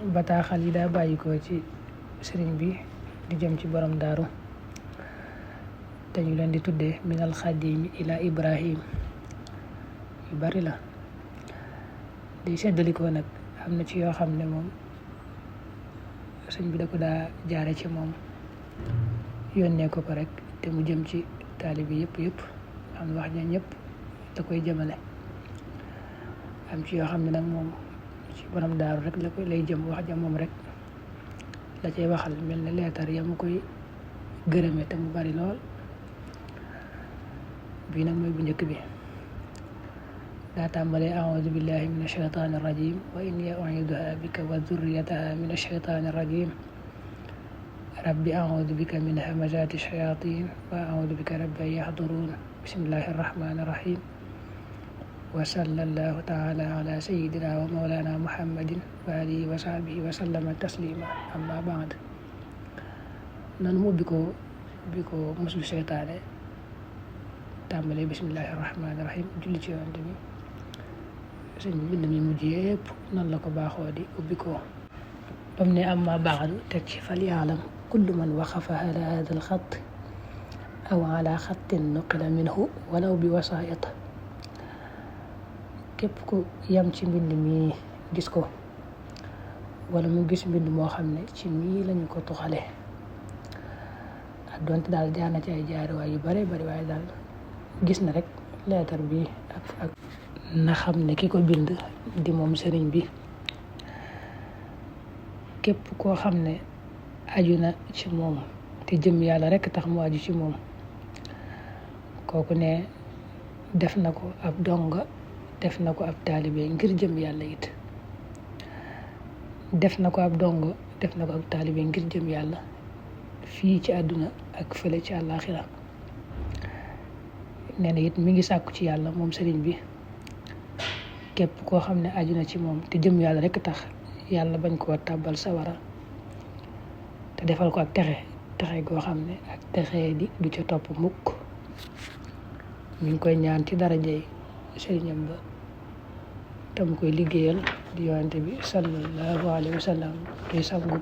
bataaxal yi daa bàyyikoo ci sëriñ bi di jëm ci borom daaru te ñu leen di tuddee minal xadimi ila ibrahim yu bari la di seddalikoo nag am na ci yoo xam ne moom sëñ bi da ko daa jaare ci moom yónnee ko rek te mu jëm ci taalibi yëpp am wax ja ñëpp da koy jëmale am ci yoo xam ne nag moom ci borom daaru rek la koy lay jëm wax ja moom rek la cay waxal mel ne leetar ya mu koy gërëme te mu bari lool bii nag mooy bu njëkk bi daa tàmbalee a'uudu billahi min ashaytaani rajim wa inni u'iiduha bika wa dhurriyataha min ashaytaani rajim rabbi a'uudu bika min hamazaati shayatin wa a'uudu bika rabbi an yahduruun bismillahi arrahmani irrahim wa sallallahu taala ala sayidina wa mawlana muhammadin wa alihi wa sahbihi wa sallama taslima amma baad noonu mu ubbi ko muslu seytaane tàmbalee bismillahi arrahmani irrahim julli ci yonent bi sëñ bi bind mi mujj yëpp noonu la ko baaxoo di ubbi ko bam ne amma baadu teg ci fal yaalam kullu man waqafa ala hada alxat aw ala xattin nuqila minhu walaw bi wasaayat képp ku yam ci mbind mi gis ko wala mu gis mbind moo xam ne ci mii lañu ko tuxale ak donte daal jaar na ci ay jaariwaay yu bare bari waaye daal gis na rek leetar bi ak na xam ne ki ko bind di moom sëriñ bi képp koo xam ne aju na ci moom te jëm yàlla rek tax mu aju ci moom kooku ne def na ko ab donga def na ko ab taalibe ngir jëm yàlla it def na ko ab donga def na ko ab taalibe ngir jëm yàlla fii ci àdduna ak fële ci àllaaxira nee na it mi ngi sàkku ci yàlla moom sëriñ bi képp koo xam ne aju na ci moom te jëm yàlla rek tax yàlla bañ koo tàbbal sawara te defal ko ak texe goo xam ne ak texe di du ca topp mukk mi ngi koy ñaan ci darajey sëriñam ba te mu koy liggéeyal di yonent bi sallallahu alayhi wa sallam tey sangu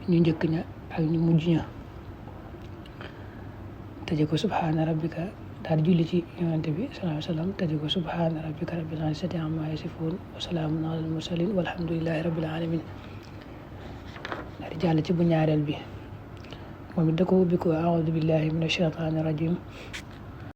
ñu njëkk ña ak ñu mujj ña tëje ko subhaana rabbika daal julli ci yonent bi sallallahu alayhi wa sallam tëje ko subhaana rabbika rabbil izzati ammaa yasifuun wa salaamun alal mursaliin walhamdulillahi rabbil aalamiin daal di jàll ci bu ñaareel bi moom it da ko ubbi ko a'uudu billahi mina shaytaani rajiim